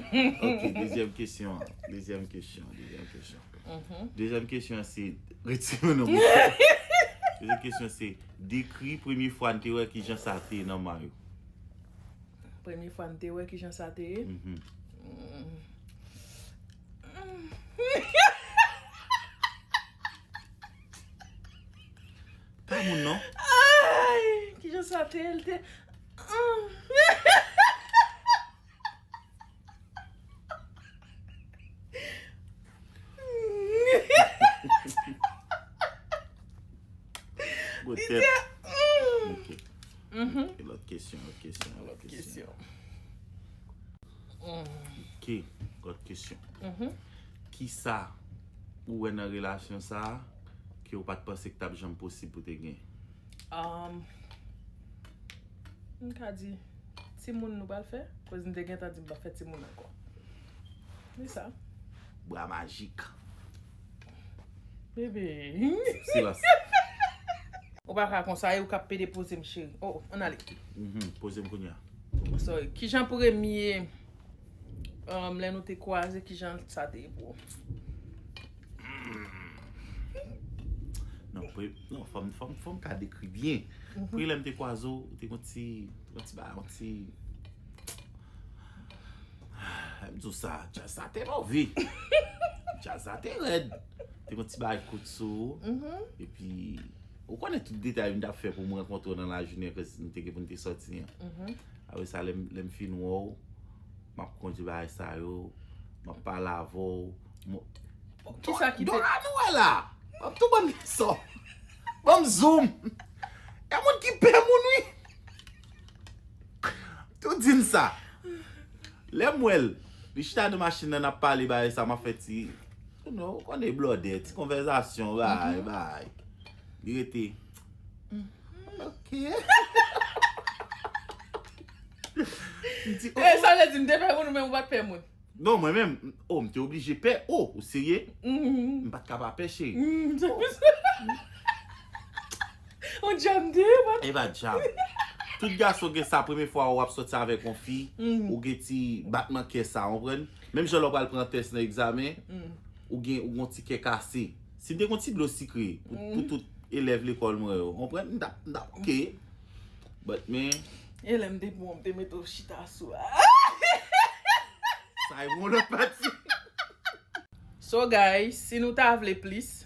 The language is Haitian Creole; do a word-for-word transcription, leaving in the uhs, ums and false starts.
Ok, dezyèm kesyon. Dezyèm kesyon. Dezyèm kesyon. Dezyèm kesyon se, retire non. Dezyèm kesyon se, dekri premye fwa n te wè kijan sa te ye nan may ou. Premye fwa n te wè kijan sa te ye. Pa moun non. Ay, kijan sa te ye, l te. Gwo tèt. Ok. Ok, lòt kesyon, lòt kesyon, lòt kesyon. Ok, lòt kesyon. Kisa ou wè nan relasyon sa a ke ou pa t panse k t ap janm posib pou te gen? Um, m ka di, timoun nou pral fè, koz m te gentan di m p ap fè timoun ankò. Se sa. Bra majik. Bebe. Silans. Ou pa ka konsa, e ou k ap pede poze m, cheri. Oh, ann ale. Mhm, poze m kounye a. Sorry. Kijan premye, um, lè nou te kwaze, kijan sa te ye pou ou? Non, pre, non, fò m, fò m, fò m ka dekri byen. Premye lè m te kwaze w, ou te gon ti, gon ti ba, gon ti, m di w sa, djaz sa te move. Djaz sa te rèd. Te gon ti bagay kout sou ou. Epi, ou konnen tout detay m t ap fè pou m rankontre w nan lajounen ke n te gen pou n te sòti an. Apre sa, lè m, lè m fin wè w, m ap kondui bagay sa yo, m ap pale avè w. Kisa ki te Dora nou wè la? Ban m tou ban m leson. Ban m zoom. E moun ki pè moun wi. Tou di n sa. Lè m wè l, li chita nan machin nan, n ap pale bagay sa, m ap fè ti, you know, ou konnen blòdè, ti konvèzasyon, bagay, bagay. Li rete. Ok. M di, oh, e, sa vle di, m te pè moun, men ou pa t pè moun. Non, mwen menm, oh, m te oblije pè. Oh, ou serye? M pa t ka pa pè, cheri. On djab de, pa t. E pa djab. Tout gason gen sa, premye fwa w ap sòti avèk yon fi, ou gen ti batman kè sa, ou konprann? Menm jan lè w pral pran tès nan egzamen, ou gen, ou gen yon ti kè kase. Si m te gen yon ti dlo sikre pou, pou tout elèv lekòl mwen yo, ou konprann? M t ap, m t ap, ok. But, men. E lè m te pran, m te mete w chita sou a. Sa e yon lòt pati. So, guys, si nou ta vle plis,